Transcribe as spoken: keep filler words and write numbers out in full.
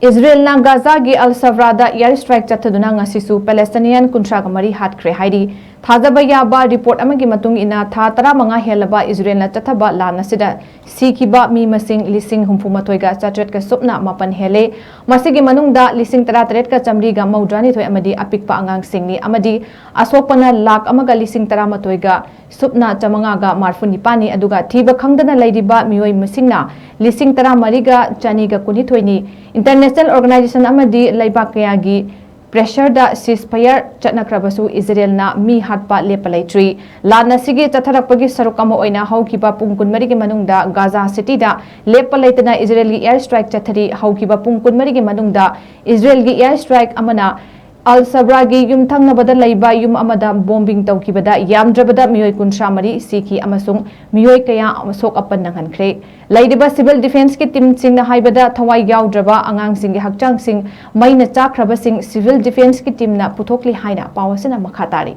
ꯏꯖꯔꯦꯜꯅ ꯒꯥꯖꯥꯒꯤ ꯑꯜ ꯁꯕ꯭ꯔꯥꯗ air strike ꯆꯠꯊꯗꯨꯅ ꯉꯁꯤꯁꯨ Palestinian ꯀꯨꯟꯊ꯭ꯔꯥꯒ ꯃꯔꯤ ꯍꯥꯠꯈ꯭ꯔꯦ ꯍꯥꯏꯔꯤ꯫ ꯊꯥꯖꯕ ꯌꯥꯕ report ꯑꯃꯒꯤ ꯃꯇꯨꯡ ꯏꯟꯅ, ꯊꯥ ꯇꯔꯥꯃꯉꯥ ꯍꯦꯜꯂꯕ ꯏꯖꯔꯦꯜꯅ ꯆꯠꯊꯕ ꯂꯥꯟ ꯑꯁꯤꯗ ꯁꯤꯈꯤꯕ ꯃꯤ ꯃꯁꯤꯡ ꯂꯤꯁꯤꯡ ꯍꯨꯝꯐꯨ ꯃꯥꯊꯣꯏꯒ ꯆꯥꯇ꯭ꯔꯦꯠꯀ ꯁꯨꯞꯅ ꯃꯥꯄꯟ ꯍꯦꯜꯂꯦ꯫ ꯃꯁꯤꯒꯤ ꯃꯅꯨꯡꯗ ꯂꯤꯁꯤꯡ ꯇꯔꯥꯇꯔꯦꯠꯀ ꯆꯥꯃꯔꯤꯒ ꯃꯧꯗ꯭ꯔꯥꯅꯤꯊꯣꯏ ꯑꯃꯗꯤ ꯑꯄꯤꯛꯄ ꯑꯉꯥꯡꯁꯤꯡꯅꯤ ꯑꯃꯗꯤ ꯑꯁꯣꯛꯄꯅ ꯂꯥꯈ ꯑꯃꯒ ꯂꯤꯁꯤꯡ ꯇꯔꯥꯃꯥꯊꯣꯏꯒ ꯁꯨꯞꯅ ꯆꯥꯃꯉꯥꯒ ꯃꯔꯐꯨ ꯅꯤꯄꯥꯟꯅꯤ, ꯑꯗꯨꯒ ꯊꯤꯕ ꯈꯪꯗꯅ ꯂꯩꯔꯤꯕ ꯃꯤꯑꯣꯏ ꯃꯁꯤꯡꯅ ꯂꯤꯁꯤꯡ ꯇꯔꯥꯃꯔꯤꯒ ꯆꯅꯤꯒ ꯀꯨꯟꯅꯤꯊꯣꯏꯅꯤ꯫ International organization ꯑꯃꯗꯤ ꯂꯩꯕꯥꯛ ꯀꯌꯥꯒꯤ pressureꯗ ceasefire ꯆꯠꯅꯈ꯭ꯔꯕꯁꯨ ꯏꯖꯔꯦꯜꯅ ꯃꯤ ꯍꯥꯠꯄ ꯂꯦꯞꯄ ꯂꯩꯇ꯭ꯔꯤ꯫ ꯂꯥꯟ ꯑꯁꯤꯒꯤ ꯆꯠꯊꯔꯛꯄꯒꯤ ꯁꯔꯨꯛ ꯑꯃ ꯑꯣꯏꯅ ꯍꯧꯈꯤꯕ ꯄꯨꯡ ꯀꯨꯟꯃꯔꯤꯒꯤ ꯃꯅꯨꯡꯗ ꯒꯥꯖꯥ ꯁꯤꯇꯤꯗ ꯂꯦꯞꯄ ꯂꯩꯇꯅ ꯏꯖꯔꯦꯜꯒꯤ air strike ꯆꯠꯊꯔꯤ꯫ ꯍꯧꯈꯤꯕ ꯄꯨꯡ ꯀꯨꯟꯃꯔꯤꯒꯤ ꯃꯅꯨꯡꯗ ꯏꯖꯔꯦꯜꯒꯤ air strike ꯑꯃꯅ ꯑꯜ ꯁꯕ꯭ꯔꯥꯒꯤ ꯌꯨꯝꯊꯪꯅꯕꯗ ꯂꯩꯕ ꯌꯨꯝ ꯑꯃꯗ bombing ꯇꯧꯈꯤꯕꯗ ꯌꯥꯝꯗ꯭ꯔꯕꯗ ꯃꯤꯑꯣꯏ ꯀꯨꯟꯊ꯭ꯔꯥ ꯃꯔꯤ ꯁꯤꯈꯤ ꯑꯃꯁꯨꯡ ꯃꯤꯑꯣꯏ ꯀꯌꯥ ꯑꯁꯣꯛ ꯑꯄꯟ ꯅꯪꯍꯟꯈ꯭ꯔꯦ꯫ ꯂꯩꯔꯤꯕ civil defenceꯀꯤ teamꯁꯤꯡꯅ ꯍꯥꯏꯕꯗ ꯊꯋꯥꯏ ꯌꯥꯎꯗ꯭ꯔꯕ ꯑꯉꯥꯡꯁꯤꯡꯒꯤ ꯍꯛꯆꯥꯡꯁꯤꯡ ꯃꯩꯅ ꯆꯥꯛꯈ꯭ꯔꯕꯁꯤꯡ civil defenceꯀꯤ teamꯅ ꯄꯨꯊꯣꯛꯂꯤ ꯍꯥꯏꯅ ꯄꯥꯎ ꯑꯁꯤꯅ ꯃꯈꯥ ꯇꯥꯔꯤ꯫